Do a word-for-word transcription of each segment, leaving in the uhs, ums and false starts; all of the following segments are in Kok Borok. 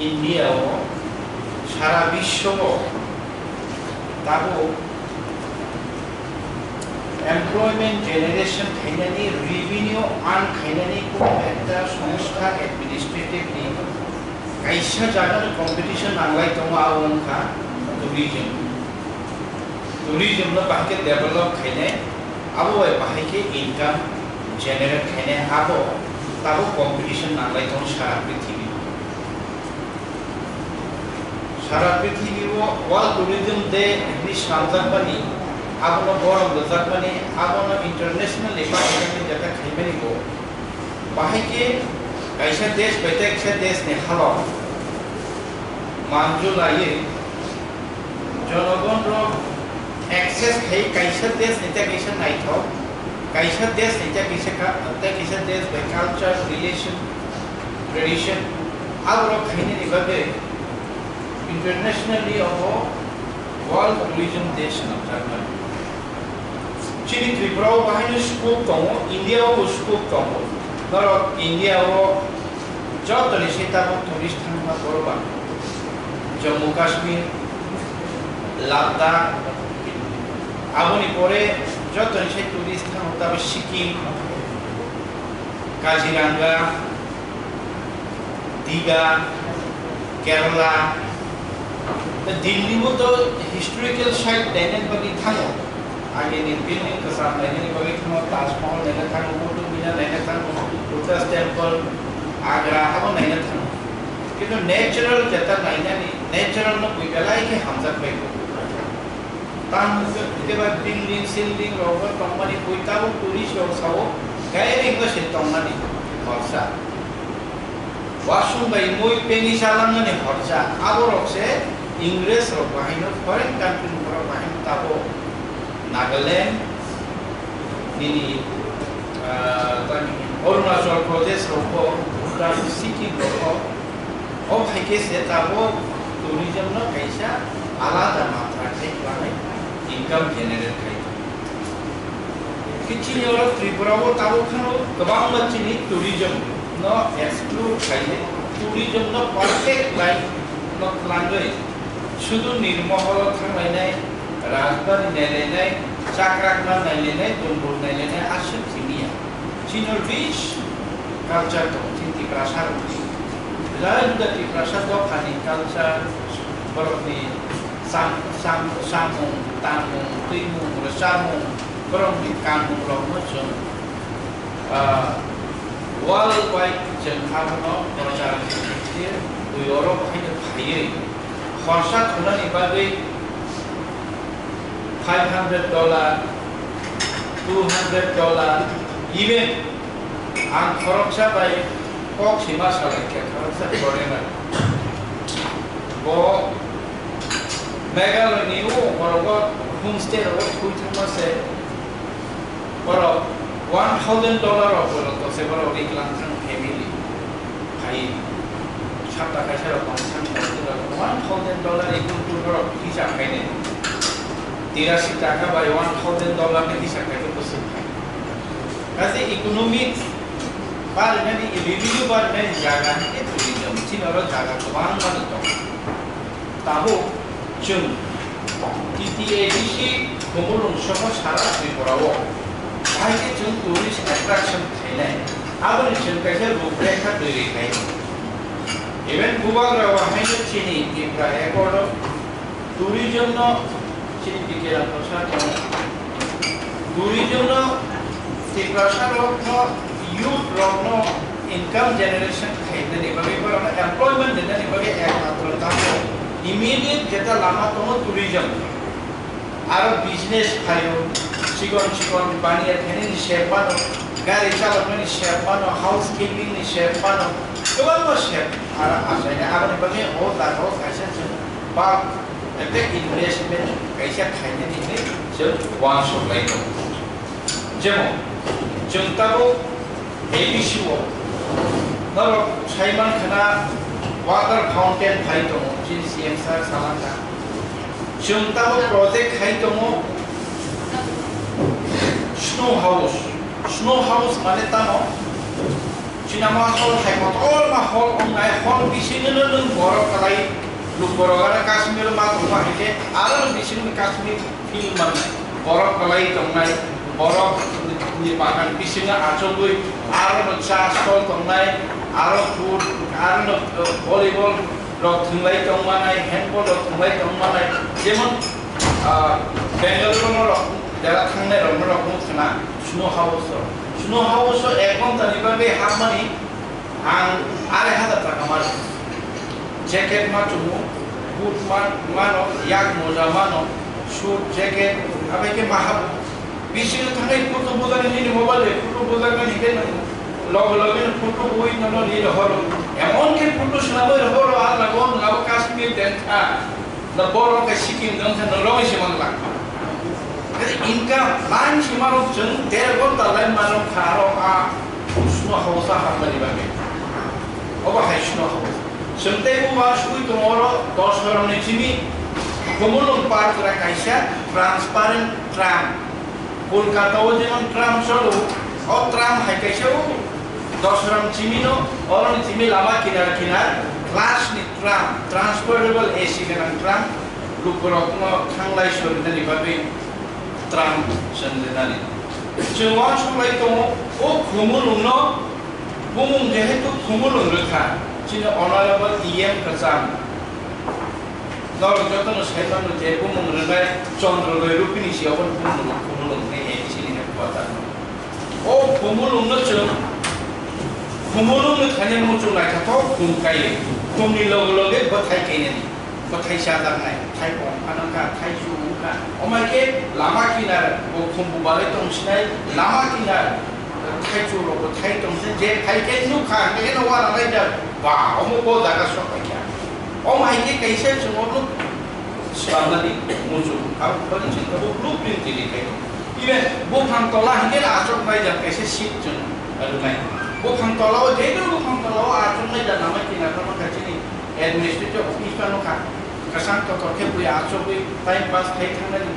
India o sara biswo o tabuk employment generation khainani, revenue earn khainani kok ekta songstha administrative ni kaisa jaga ni competition nanglai tongo, abo wngkha tourism. Tourism no bahai khe develop khainai, abo bai bahai khe income generate khainai, abo tabuk competition nanglai tongo sara prithibi. Sara prithibi o World Tourism Day hinwi swnamjakmani, abono borom rwjakmani, abono international department ni jeta khaimani bo. Bahai khe kaisa desh bai tei kaisa desh ni halok manjulaiwi jonogon rok access khai kaisa desh ni tei kaisa naithok, kaisa desh ni tei kaisa ka-, tei kaisa desh bai culture, relation, tradition, aborok khainani bagwi internationally obo World Tourism Day swnamjakmani. Chini Tripura o bahaino scope tongo, India o bo scope tongo. Norok India o jotoni se tabuk tourist thangma borok bang. Jammu Kashmir, Ladakh, aboni pore jotoni se tourist thango tabuk Sikkim, Kaziranga, Diga, Kerala, tei Delhi o to historical site nainani bagwi thango. Agini building kwcham nainani bagwi thango, Taj Mahal naina thango, Qutub Minar naina thango, Lotus Temple, Agra, abo naina thango. Kintu natural jeta nainani, natural no bui belai khe hamjak bai. Tamo khe ba building silding rok bo tongmani bui tabuk tourist rok sao gairing bo se tongmani khorsa. Wasung bai mui peni chalangnani khorsa. Aborok se Ingres rok bahaino foreign country ni borok bahaino tabuk Nagaland nini, ah, tani Arunachal Pradesh rok bo, Bhutan, Sikkim rok bo. O hai khe se tabuk tourism no kaisa alada matra khe khlai income generate khai. Khe chini oro Tripura o tabuk phano kwbangma chini tourism no explore khlai, tourism no perfect khlai no twlangwi sudu nirmohol o thanglainai, rajbari nailainai, chakrakma nailainai, dumbur nailainai aswk simiya. Chini rich culture tongo, chini Tiprasa rokni. Belai juda Tiprasa dophani culture, borokni sam-, sam-, samung, tangmung, twimung, rwchapmung, borokni kanmung rokno chwng, ah, world wide chwng abono prochar khe bui oro haino phaiwi khorsa thunani bagwi five hundred dollar, two hundred dollar, even ang khoroksa bai kok sima salai khe khoroksa foreigner. Bo Meghalaya ni o borok o homestay rogo thui thangma se borok one thousand dollar rok borok to se borok rik lang thang family. Hai, sapta kaisa rok tong thang, one thousand dollar ekdom puro rok hisab khai nai. Tirasi taka bai one thousand dollar ni hisab khai khe bwswk khai. Kaisa economic barinani, revenue barinani jaga ni tourism, chini oro jaga kwbangma no tongo. Tabuk chwng T T A D C Khumulwng soho sara Tripura o hai khe chwng tourist attraction khainai, aboni chwng kaisa ruprekha twi rwkhaio. Even Bubagra o haino chini Tripura Accord o tourism no chini P K Ram Prasad no tourism no Tiprasa rok no, youth rok no income generation khainani bagwi, borok no employment dinani bagwi ekmatro tamo immediate jeta lama tongo tourism. Aro business phaio, chikon chikon baniya khainani sep mano, gari chaloknani sep mano, housekeeping ni sep mano, kwbangma sep aro achaina. Aboni bagwi o jaga o kaisa chwng bulk ekta investment kaisa khainani hinwi chwng uansuk lai tongo. Jemon, chwng tabuk A D C o norok sai mankha na water fountain phai tongo, chini C M sir salangkha. Chwng tabuk project khai tongo snow house. Snow house mane tamo? Cinema hall hai kotorma hall wngnai, hall bisingono nwng borok kwlai, luk borok aro Kashmir ma tongma hai khe aro bisingo Kashmir film mannai. Borok kwlai tongnai, borok ni bagan bisingo achugwi aro no cha stall tongnai, aro food, aro no, uh, volleyball rok thwnglai tongmanai, handball rok thwnglai tongmanai. Jemon, ah, Bangalore no rok, jara thangnai rok no rok no khna snow house o. Snow house o ek ghonta ni bagwi hapmani ang arai hazar taka mano. Jacket ma chumu, boot ma mano, yak moja mano, suit, jacket, abai khe mahap. Bisingo thangwi photo bujani nini mobile bai photo bujaknai hinkhe nwng loge loge no photo bui nono ni rohoro. Emon khe photo swnamwi rohoro, ah lago nwng abo Kashmir den kha. Na borok khe Sikkim den kha, nwng rogwi se man lang. Khe income line se mano, chwng der ghonta line mano kha aro ah snow house o hapmani bagwi. Obo hai snow house. Chwng tei bo uansugwi tongo oro dos hajar ni simi Khumulwng park rai kaisa transparent tram. Kolkata o jemon tram cholo, o tram hai kaisa o Doshram chimino, oroni chimi lama kinar kinar glass ni tram, transportable A C gwnang tram, lukurokno thanglai sorinani bagwi tram chwnrinani. Chwng uansuk lai tongo, o Khumulwngno bumung jehetu Khumulwng rwkha, chini honorable E M kwcham. Norok jotono sai mano je bumung rwnai Chandrodoi Rupini si, obo bumung Khumulwng hwnwi A D C ni headquarter no. O Khumulwng no chwng Khumulwng ni thani muchung naithothok khum kaiwi, khumni loge loge bwthai kainani, bwthai chajaknai, thai kong phano wngkha, thai chu wngkha. Omai khe lama kinar bo khum bubalai tong sinai, lama kinar thai chu rok bwthai tong se, je phai khe nukha, hwnkhe no uanalaijak, ba, omo bo jaga sok paikha. Omo hai khe kaisa chwng o nuk swlamnani muchung, abo bani chwng tabuk blueprint tini khai. Even buphang tola hinkhe achuknai jat kaisa seat chwng rwnai. Buphang tola o, je kunu buphang tola o achuknai jat namai tina tamo kha chini administrative office phano kha. Kwchang kotor khe bui achugwi time pass khai thangnani.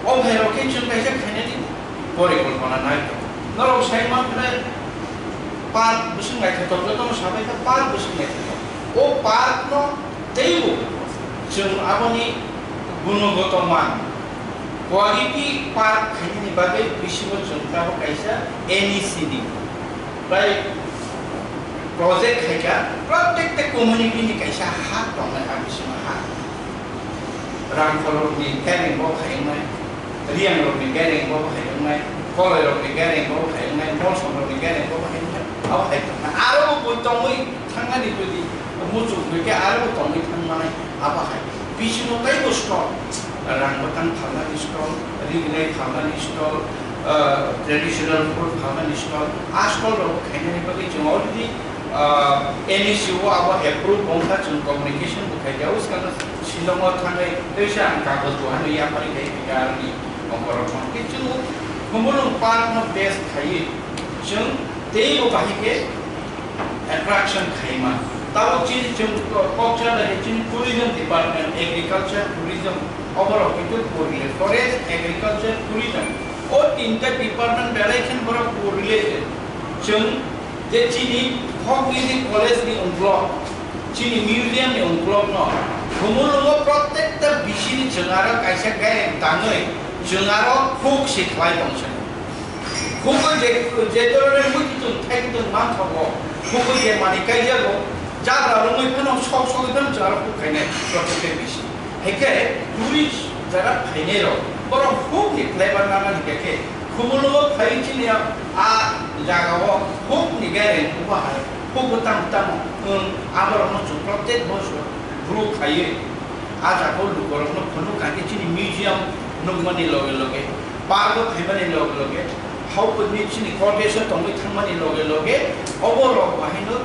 O hai rok khe chwng kaisa khainani porikolpona nai tongo. Norok sai mankhe park bwswk naithothok, jotono sabai kha park bwswk naithothok. O park no teibo chwng aboni gunogoto man, quality park khainani bagwi bisingo chwng tabuk kaisa N E C ni bai project khaikha, protected community ni kaisa ha tongnai, a bisingo ha. Rangkholrokni gairing bo khai wngnai, Riyangrokni gairing bo khai wngnai, Koloirokni gairing bo khai wngnai, Molsomrokni gairing bo khai wngnai, abo hai tongkha. Aro bo tongwi thangnani jodi muchung hwnkhe aro bo tongwi thangmanai, abo hai. Bisingo teibo stall, rang bwtang phalnani stall, rignai phalnani stall, ah, traditional food phalnani stall, a stall rok khainani bagwi chwng already, ah, N E C o abo approve wngkha, chwng communication bo khaikha, bwskangno Shillong o thangwi teisa ang kagoj bo hano yapharwi khai phaikha aroni ongkorok thang. Khe chwng Khumulwng park no base khaiwi chwng teibo bahai khe attraction khaima. Tabuk chini chwng kok cha nai chini tourism department, agriculture, tourism, oborok khe porle forest, agriculture, tourism. O tinta department belai khe borok porle chwng je chini hokni college ni ungkulok, chini museum ni ungkulok no Khumulwng o protekta bisini chwng aro kaisa gaireng tangwi chwng aro huk se khlai tong se. Huk o je, je dhoroner muitu thai tong manthogo, huk o je mani kaijago, jagra rwngwi phano sok sogwi phano chwng aro huk khainai protekta bisi. Hwnkhe tourist jara phainairok borok huk ni khlaibar nana hwnkhe khe Khumulwng o phaiwi chini a jagao huk ni gaireng uba hai huk bo tamo tamo wng aborokno chwng protek bosor group khaiwi a jagao lukorokno phunuk kha khe chini museum nukmani loge loge, park o phaimani loge loge, hauphurni chini cottage o tongwi thangmani loge loge oborok bahaino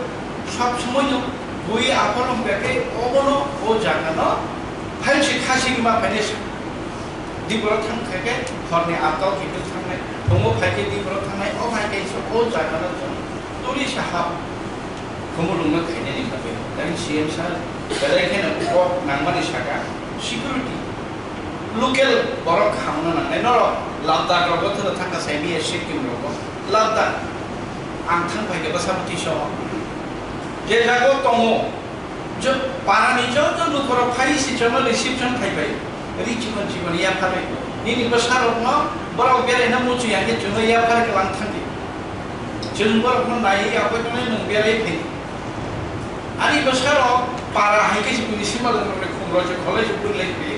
sob somoino bui aphano hwnkha khe obono o jagano phailsi khasi ma phainai se. Diboro thang kha khe horni atal khe thangnai, phungo phai khe diboro thangnai, o hai kaisa o jagano chwng turi sahab Khumulwngno khainani bagwi. Tei C M sir belai kheno kok nangmani saka security. Local borok khamna nangnai. Norok Ladakh rogo thangkha saimiya Sikkim rogo. Ladakh. Ang thang phai khe bwsa bwtwi so. Je jago tongo, jo parani joto lukurok phai si jono reception khai pai. Ri chikon chikon yapharwi. Nini bwsarokno borok beraina muchung ya khe chwngno yaphar khe lang thang di. Chwng borokno naiwi yakwi tongnai nwng berai phai. Ani bwsarok para hai khe si buini simalwng rokni khumro se kholai se buini lai phai.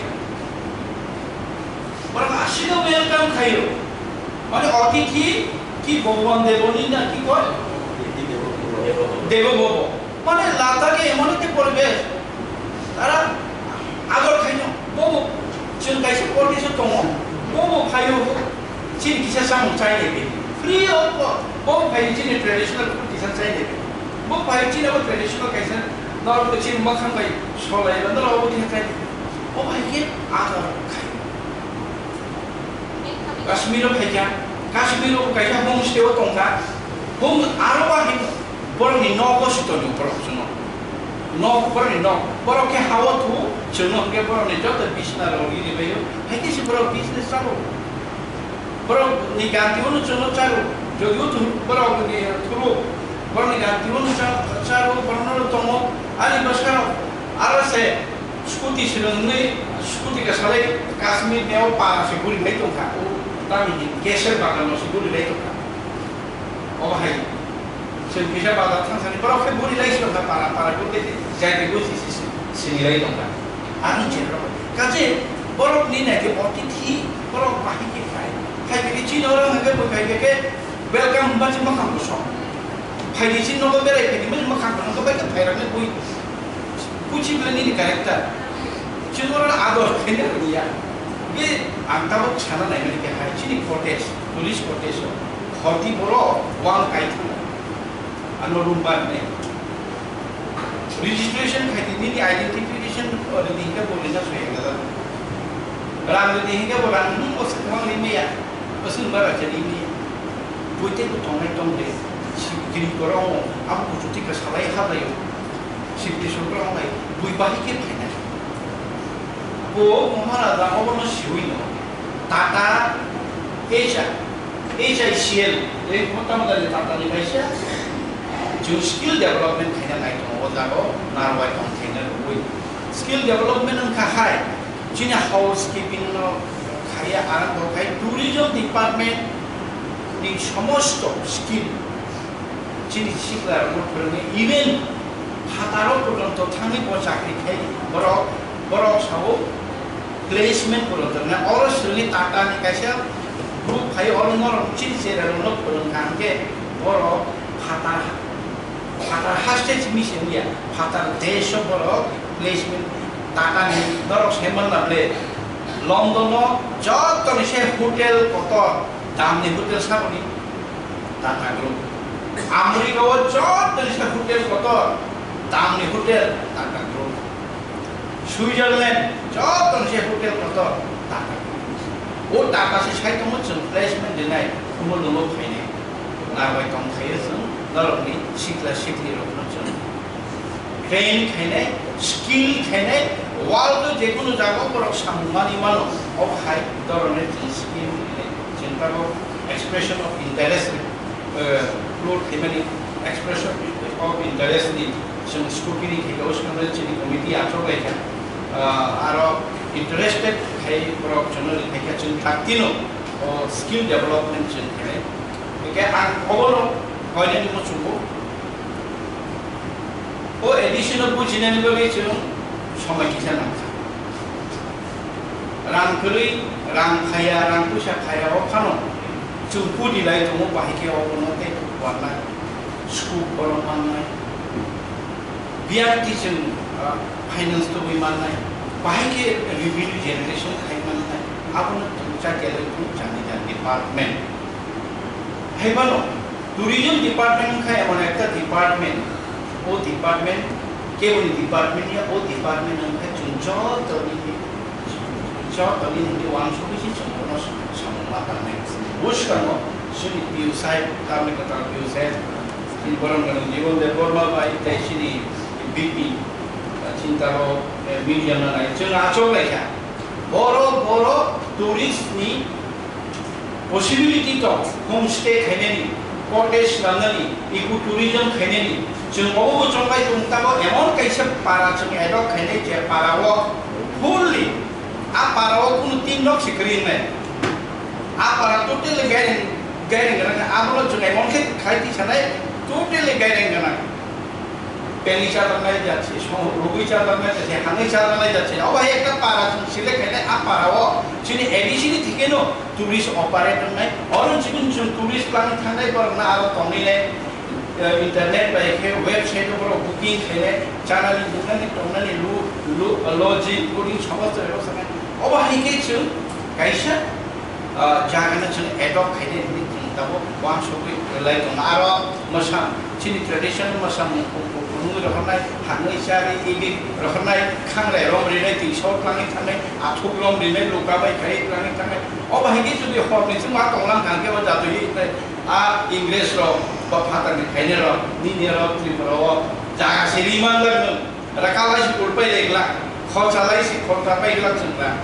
Borok asino welcome khaio. Mane atithi ki bhagwan deboni na ki koi? Debo bhabo. Mane Ladakh e emon ekta poribesh. Tara ador khaino. Bobo chwng kaisa policy tongo. Bobo phaio chini kisa samung chai naibe. Free of cost. Bobo phaio chini traditional food kisa chai naibe. Bobo phaio chini abo traditional kaisa norok chini makhang bai solai ba norok obo kisa chai naibe. Obo hai khe ador khaio. Kashmir o phaikha, Kashmir o kaisa home stay o tongkha, home aro ba hin borokni nogo si tongo borok chwngno. Nok borokni nok, borok khe hao thu chwngno hwnkhe borokni joto bisna rok ri ri baio, hai khe se borok business chalo. Borokni ganti uno chwngno chalo, jodi o thu borokni thuro, borokni ganti uno cha-, chalo, borokno tongo, ani bwskango aro se Scooty swrwngwi, scooty kasalai Kashmir ni o para se guri lai tongkha. O tamni hin keser bagan no se guri lai tongkha. O hai. Se kisa bazar thangsani borok khe guri lai tongkha para, para guri lai jai de guri si, si, si, sini lai tongkha. Ani chero. Kaje borok ni nai ke otithi borok bahai khe khai. Khai khe chini oro hwnkhe bo khai khe welcome hwnba se makhang bwsong. Phaidi chini nogo berai phaidi mani makhang bwsong khe bai khe phairaknai bui. Buchi bwle nini character. Chwng oro ador khaina rwya. Be ang tabuk sana naimani khe hai chini cottage, police cottage o khorti borok wang kai thangna. Ano room bar ne. Registration khai di nini identification rwdi hingke bo rina soyang da. Rang rwdi hingke bo rang nung bo se kwbang ri maya. Aswk bara chani mi. Buitei bo tongnai tong de. Sibgiri borok abo kuchuti ka salai ha laio. Sibgiri song borok lai. Bui bahi khe phainai. Bo Maharaja obono siwi no. Tata H I, H I C L. Ei kota mada le Tata ni kaisa. Jung skill development khaina nai tongo o jago narwai tong khaina rwui. Skill development wngkha hai. Chini housekeeping no khaiya, arang bo khai tourism department ni somosto skill chini sikla rok no phwrwngwi, even phataro porjonto thangwi bo chakri khai borok, borok sao placement porjonto na oro swrwngwi Tata ni kaisa group khai oro norok chini chera rok no phwrwng kha hwnkhe borok phatar Phatar haste simi se wngya, phatar desh o borok placement Tata ni norok sai manna ble. London o joto ni se hotel kotor, dam ni hotel saboni Tata Group. America o joto ni se hotel kotor, dam ni hotel Tata Group. Switzerland joto ni se hotel kotor Tata. O Tata se sai tongo chwng placement rinai, omo lolo phainai. Narwai tong khaio chwng norokni sikla sikli rokno chwng train khainai, skill khainai, world o jekunu jaga borok samung mani mano, o hai dorone chwng skill rinai. Chwng tabok expression of interest, eh, upload khaimani expression of interest ni chwng scrutiny khaikha, o swkang chini committee achuk laikha, ah, aro interested khai borok chwngno ri khaikha, chwng taktino o skill development chwng khainai. Hingke ang obono koinani muchungo. O edition o bujinani bagwi chwng somai kisa nangkha. Rang kwrwi, rang phaya, rang puisa phaya o phano chwng pudi lai tongo, bahai khe obono tei wanai, scope bono mannai. Biyakti chwng, ah, finance tubui mannai, bahai khe revenue generation khai mannai, abono chwng chatia lai tongo jani jani department. Hai phano tourism department wngkha emon ekta department, o department keboni department ya, o department wngkha chwng jotoni, jotoni hwnwi uansugwi se chwng bono samung ma tangnai. Bwskango chini P U sahib, tamni kwtal P U sahib, chini borom gwnang Jibon Debbarma bai tei chini B P, chini tabok, eh, media nanai chwng achuk laikha. Borok, borok tourist ni possibility tong, homestay khainani. cottage swnamnani, eco tourism khainani, chwng obo bo chonglai tong tabok emon kaisa para chwng adopt khainai je para o fully, a para o kunu tin nok se kwrwi wngnai. A para totally gaireng, gaireng gwnang, abono chwng emon khe khai twi sanai, totally gaireng gwnang. Pengwi chajaknai jat se, song-, rwgwi chajaknai jat se, hangwi chajaknai jat se. Obo hai ekta para chwng select khainai, a para o chini A D C ni thikeno tourist operate wngnai. Oro chibin chwng tourist plangwi thangnai borokno aro tongwi nai, eh, internet bai khe website o borok booking khainai, chanani, nuknani, tongnani, lu-, lu-, lodging, fooding, somosto bebostha khainai. Obo hai khe chwng kaisa ah, jagano chwng adopt khainai hinwi chwng tabuk uansugwi rwlai tongo. Aro mwsa, chini traditional mwsamung phunugwi rohornai, hangwi charwi igwi rohornai, khangrai rom rinai, twi sor twlangwi thangnai, athuk rom rinai, luka bai khaiwi twlangwi thangnai. Obo hai khe jodi horni chwng ma tonglang thang khe o jatwi a Ingres rok ba phatarni khainai rok nini oro Tripura o jaga se ri manjak nwng. Raka lai si pur pai lai glak, khorsa lai si khorsa pai glak chwng na.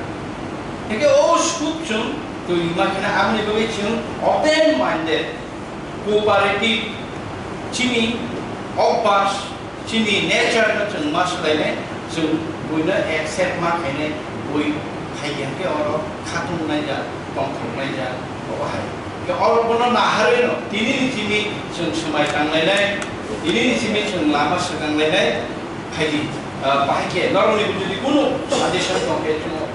Hingke o scope chwng twi ma khena aboni bagwi chwng open minded, cooperative, chini obas, chini nature no chwng ma swlainai, chwng buino accept ma khainai, bui phai hingke oro khatung naijak, tongthok naijak, obo hai. Hingke oro bono naharwi no, tini ni simi chwng swmai tanglainai, tini ni simi chwng lama swkanglainai, Phaidi, ah, bahai khe norokni jodi kunu suggestion tong khe chwng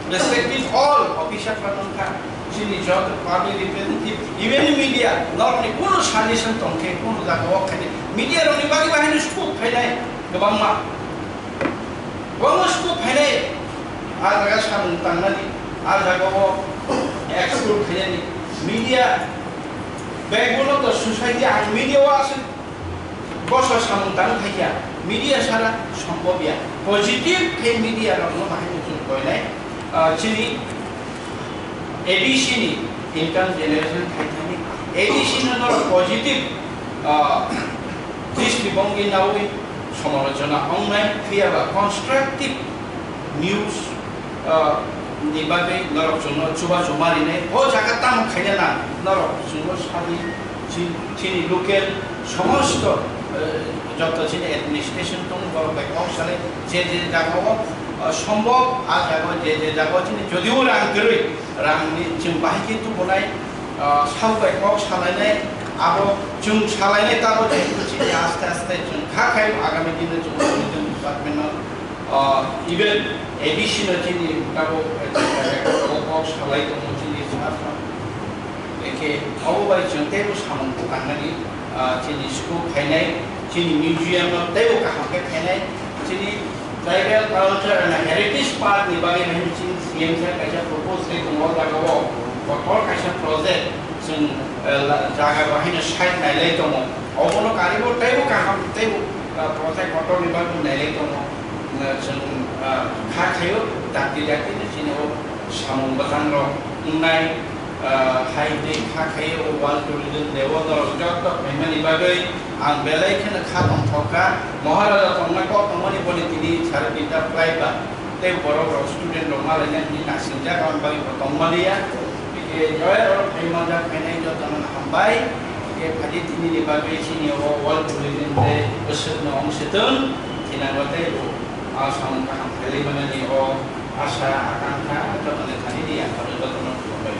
respective all officer rok wngkha, chini joto public representative, even media, norokni kunu suggestion tong khe kunu jaga o khaidi media rokni bagwi bahai no scope phainai kwbangma, kwbangma scope phainai, ah jaga samung tangnani, ah jaga o explore khainani media backbone of the society, ang media o aswk Boso samung tang thaiya, media sara sombobya. Positive khe media rokno bahai no chwng koinai, ah, chini A D C ni income generation khai thani. A D C no norok positive, ah, dristi bongwi naui somalochona ongnai, phiya ba constructive news, ah, ni bagwi norok chwngno chubachu ma rinai. O jaga tamo khaina na norok chwngno sabi chi-, chini local somosto, eh, joto chini administration tongo borok bai kok salai je je jaga o, ah, sombhob a jaga o je je jaga o chini jodio rang kwrwi rang ni chwng bahai khe tubunai, ah, sal bai kok salainai abo chwng salainai tabo je chini aste aste chwng kha khai agami dino chwng tourism department no Ah, even A D C no chini tabuk, eh, kok salai tongo chini sasong. Eke obo bai chwng teibo samung tangnani, ah, chini school khainai, chini museum no teibo kaham khe khainai, chini tribal culture and heritage park ni bagwi no chini C M sir kaisa propose khe tongo, o jaga o kotor kaisa project chwng, eh, la-, jaga bahai no site nailai tongo. Obono karibo teibo kaham, teibo, ah, project kotor ni bagwi nailai tongo. Chwng, ah, kha khaio, dakti dakti no chini o samung bwtang rok wngnai, ah, hai tei kha khaio o World Tourism Day o norok joto phaimani bagwi ang belai kheno kha tongthok kha. Maharaja tongna kok tongmani boni tini sare tinta flight ba tei borok rok student rok malaina hwnwi nasingjak, aboni bagwi bo tongmaliya. Hingke joya oro phai manjak phainai jotono hambai. Hingke phaidi tini ni bagwi chini o World Tourism Day bwswk no wng swtwng, thinango tei bo, ah, samung kaham khailai manani o asa akankha jotoni thani di ang jotono hambai.